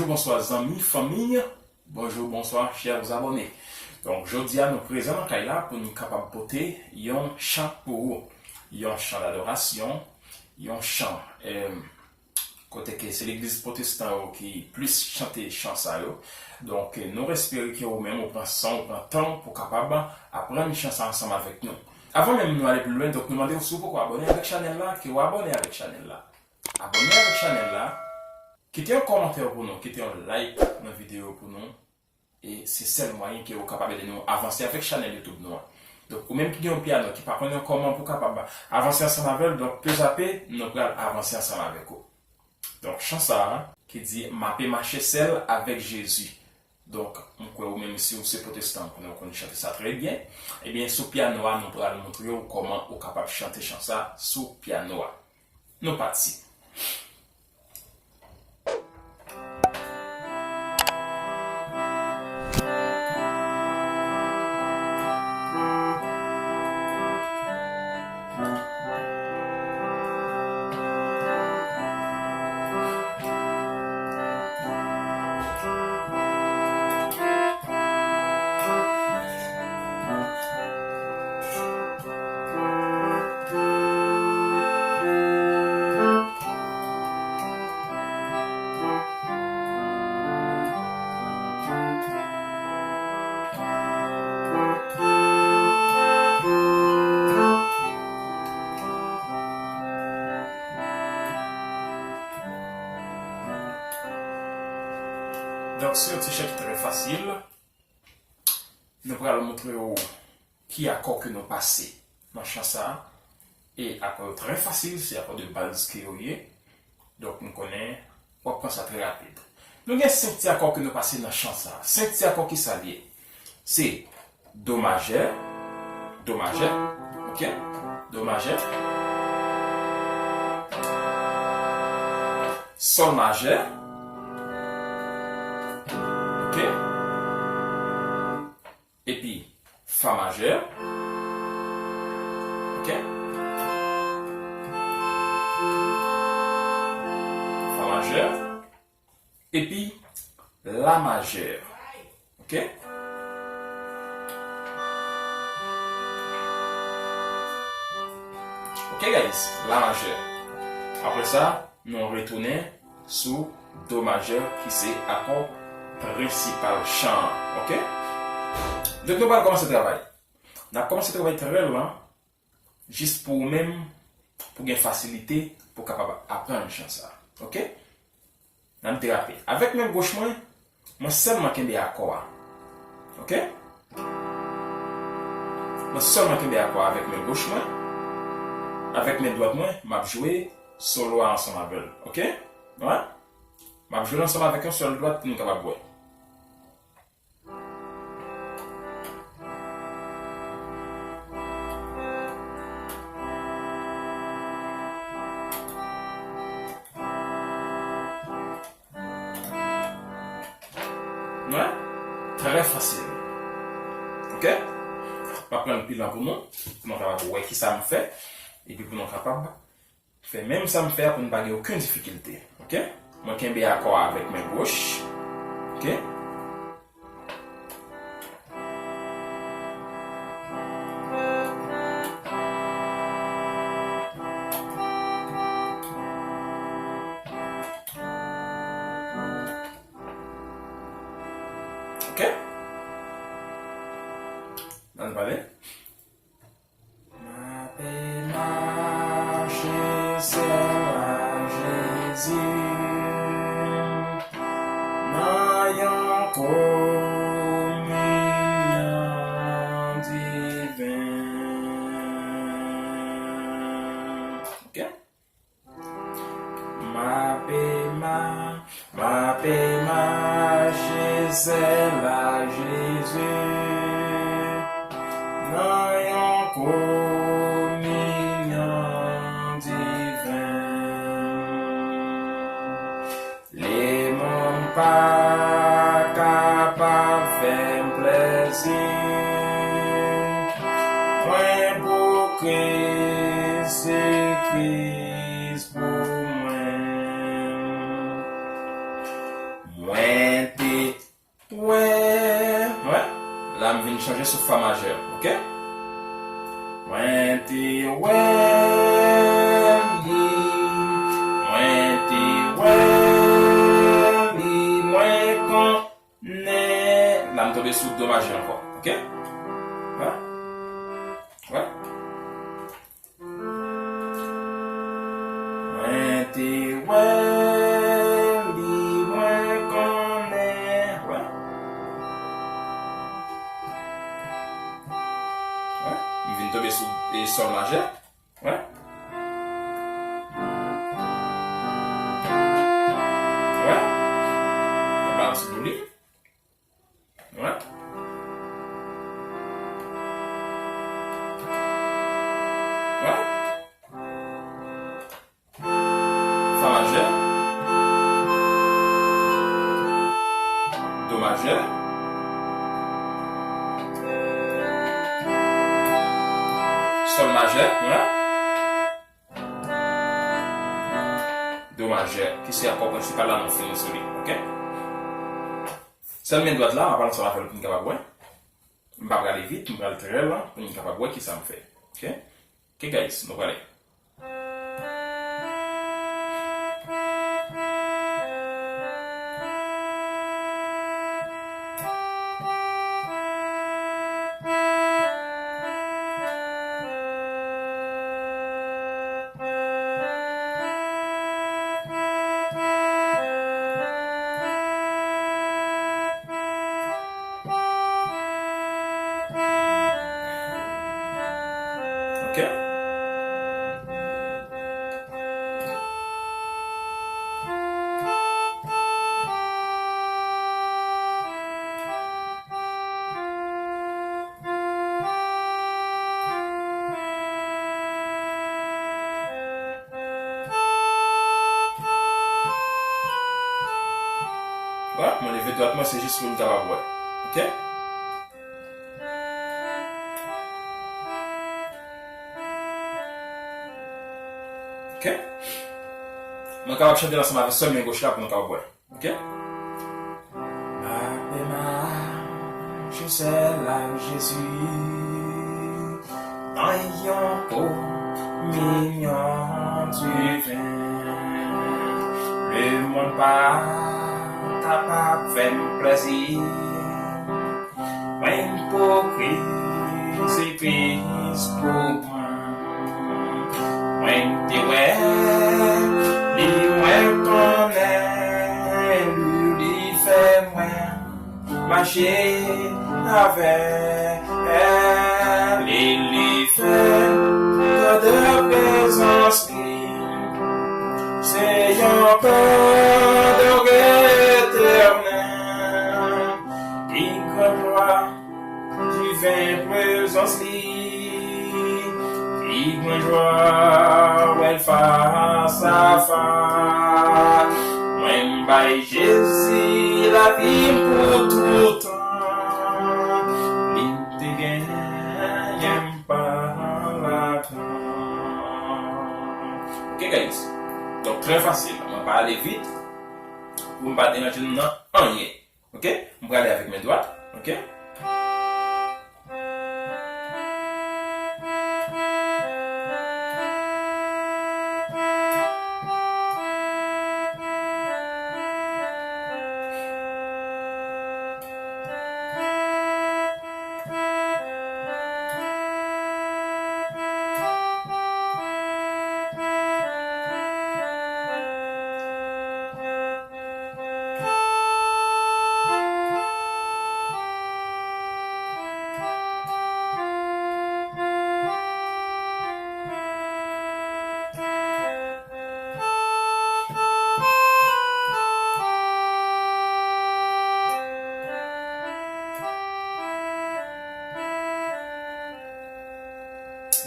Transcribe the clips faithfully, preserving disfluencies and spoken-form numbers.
Bonswa zanmi, fanmi. Bonjou, bonswa, chè abòne. Donk, jodi a nou prezan nan kay la pou nou kapab pote yon chan pou ou. Yon chan dadorasyon, yon chan, em, kote ke se legliz pwotestan yo ki plis chante chan sa yo. Donk, nou espere ke ou menm ou pran san, ou pran tan pou kapab aprann chan sa ansanm avèk nou. Avan menm nou ale pi lwen, donk nou mande w si w poko abòne avèk chanèl la, ke w abòne avèk chanèl la. Abòne avèk chanèl la, kite yon kòmantè pou nou, kite yon like nan videyo pou nou. E se sèl mwayen ke ou kapab ede nou avanse avèk chanèl YouTube nou an. Donk, ou menm ki gen yon pyano, ki pa konnen kòman pou kapab avanse ansanm avè l, donk, pe zape, nou pral avanse ansanm avèk ou. Donk, chan sa a, ki di, "M ape mache sèl avèk Jezi." Donk, m kwè ou menm, si ou se pwotestan, ou konnen ou konn chante sa trè byen. Ebyen, sou pyano a, nou pral montre w kòman ou kapab chante chan sa sou pyano a. Nou pati. Donk, se yon ti chan ki trè fasil. Nou pral montre w ki akò ke nou pase nan chan sa a. E akò yo trè fasil, se akò de baz ke yo ye. Donk, m konnen w ap pran sa trè rapid. Nou gen senk ti akò ke nou pase nan chan sa a. Senk ti akò ki sa l ye? Se do majè, do majè, ok? Do majè, sòl majè, ok? Epi fa majè, ok? Fa majè, epi la majè, ok? Ok, guys, la majè. Apre sa, nou retounen sou do majè ki se akò prensipal chan an, ok? Donk, nou pral kòmanse travay. N ap kòmanse travay trè lan, jis pou ou menm, pou gen fasilite, pou kapab aprann chan sa, ok? N ap derape. Avèk men goch mwen, mwen sèlman kenbe akò a. Ok? Mwen sèlman kenbe akò a avèk men goch mwen. Avèk men dwat mwen, m ap jwe solo a ansanm avè l. Ok? Wè? M ap jwe l ansanm avèk yon sèl dwat pou nou kapab wè. Wè? Trè fasil. Ok? M ap pran l pi lan pou nou, pou nou kapab wè kisa m fè, epi pou nou kapab fè menm sa m fè a pou n pa gen okenn difikilte. Ok? Mwen kenbe akò a avèk men goch. Ok? Ok? Ann pale. M ape mache sèl ak Jezi nan yon kominyon diven. Ok? M ape ma-, m ape mache sèl ak Jezi nan yon kominyon diven. Lemonn pa kapab fè m plezi. Mwen pou Kris, se Kris pou mwen. Mwen Wè, la m vin chanje sou fa majè, oke? Mwen te wè li, mwen te wè li, mwen konnen. La m tonbe sou do majè ankò, oke? Wè, wè. Mwen te wè li, mwen konnen. Wè. Wè. M vin tonbe sou e sòl majè. Wè. Wè. Mwen balanse pou li. Wè. Wè. Fa majè. Do majè. Sòl majè. Wè. Do majè, ki se akò prensipal la nou fini sou li, oke? Sèl men dwat la, m ap al ansanm avè l pou n kapab wè. M pa prale vit, m pral trè lan pou n kapab wè kisa m fè. Oke? Oke, guys, nou prale. Ok. Wè, mwen leve dwat mwen, se jis pou n kapab wè. Ok? Ok? Mwen kapab chante l ansanm avèk sèl men goch la pou nou kapab wè. Ok? Mache sèl ak Jezi nan yon kominyon diven. Lemonn pa kapab fè m plezi. Mwen ipokrit, se Kris pou mwen. Mwen te wè li, mwen konnen li, li fè mwen mache avèk li, li fè gade prezans li. Se yon kadò etènèl, li gran glwa. Diven prezans li, li gran jwa wè l fas a fas. Mwen bay Jezi lavi m pou toutan. Li te genyen m pa ladan. Ok, guys. Donk, trè fasil. Mwen pa ale vit pou m pa deranje nou nan anyen. Ok? M prale avèk men dwat. Ok?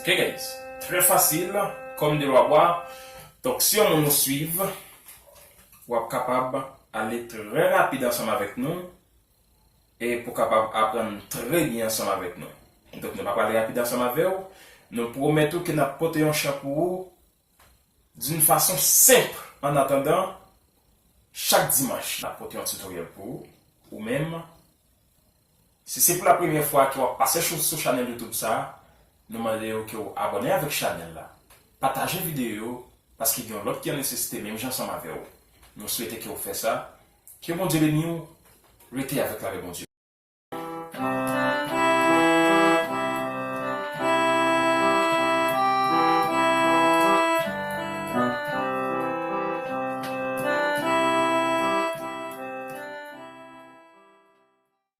Ok, guys. Trè fasil, comme de l'eau à boire. Donk, si yon moun ou swiv, w ap kapab ale trè rapid ansanm avèk nou e pou kapab aprann trè byen ansanm avèk nou. Donk, nou pa prale rapid ansanm avè w. Nou pwomèt ou ke n ap pote yon chan pou ou d'une façon simple. An atandan, chak dimanch, n ap pote yon tutoriel pou ou, ou menm, Si se pou la premyè fwa ke w ap pase sou, sou chanèl YouTube sa, nou mande w ke w abòne avèk chanèl la. Pataje videyo yo, paske gen yon lòt ki an nesesite menm jan ansanm avè w. Nou swete ke w fè sa. Ke Bondye beni w. Rete avèk la men Bondye.